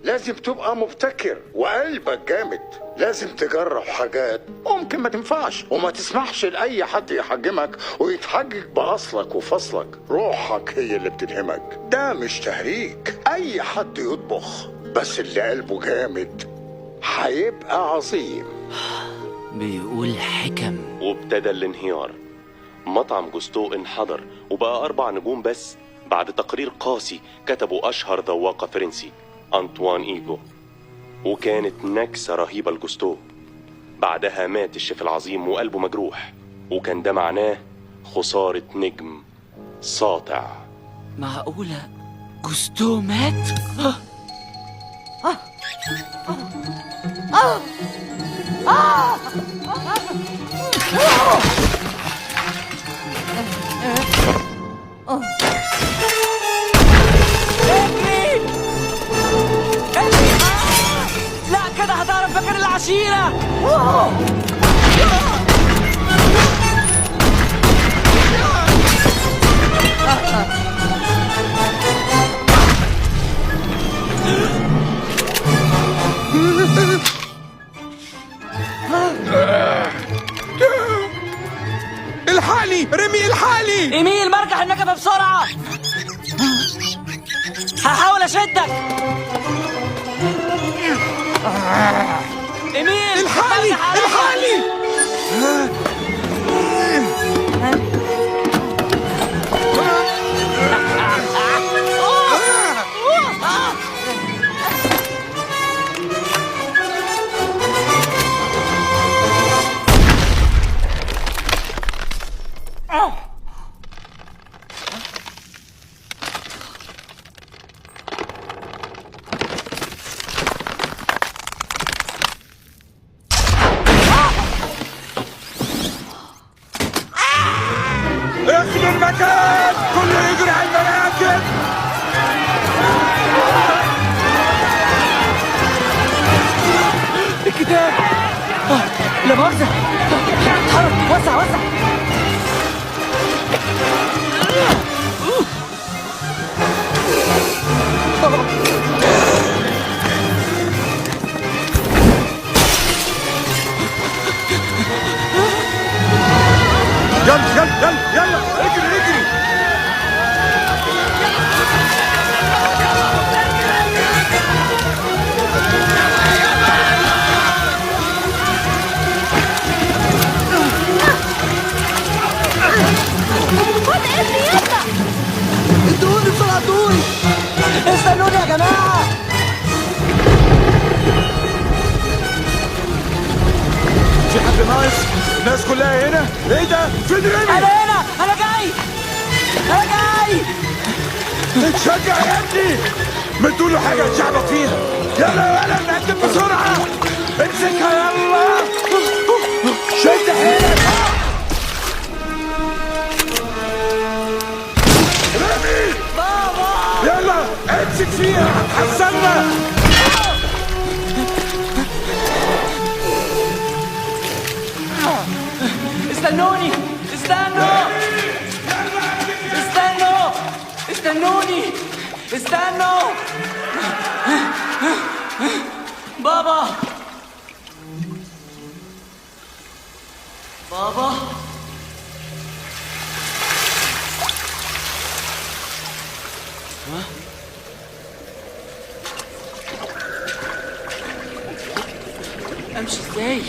لازم تبقى مبتكر وقلبك جامد. لازم تجرب حاجات ممكن ما تنفعش، وما تسمحش لأي حد يحجمك ويتحجج بأصلك وفصلك. روحك هي اللي بتلهمك، ده مش تهريج. أي حد يطبخ، بس اللي قلبه جامد هيبقى عظيم. بيقول حكم. وابتدى الانهيار. مطعم جوستو انحدر وبقى 4 نجوم بس بعد تقرير قاسي كتبه أشهر ذواقة فرنسي أنطوان إيجو، وكانت نكسة رهيبة لجوستو. بعدها مات الشيف العظيم وقلبه مجروح، وكان ده معناه خسارة نجم ساطع. معقولة جوستو مات؟ اجري اجري! لا كده هتعرف مكان العشيرة. الحقني ريمي، الحقني. إيميل مرجح النجفة بسرعة، هحاول أشدك. إيميل الحقني الحقني. اخلوا المكان، كله يجري على المراكب. الكتاب. لا مؤاخذة، اتحرك، وسع وسع. يلا يلا يلا يلا، اجري اجري. خد ابني يلا. ادوني بسرعة، ادوني، استنوني يا جماعة. في حد ناقص؟ الناس كلها هنا. ايه ده؟ فين ريمي؟ أنا هنا، أنا جاي، أنا جاي. اتشجع يا ابني، ما تقولوا حاجة اتشعبط فيها. يلا يلا نقدم بسرعة، امسكها يلا، شد حيلك. ريمي بابا يلا امسك فيها، هتحسنا. استنوني، استنوا استنوا استنوني، استنوا. بابا بابا، ها؟ امشي ازاي؟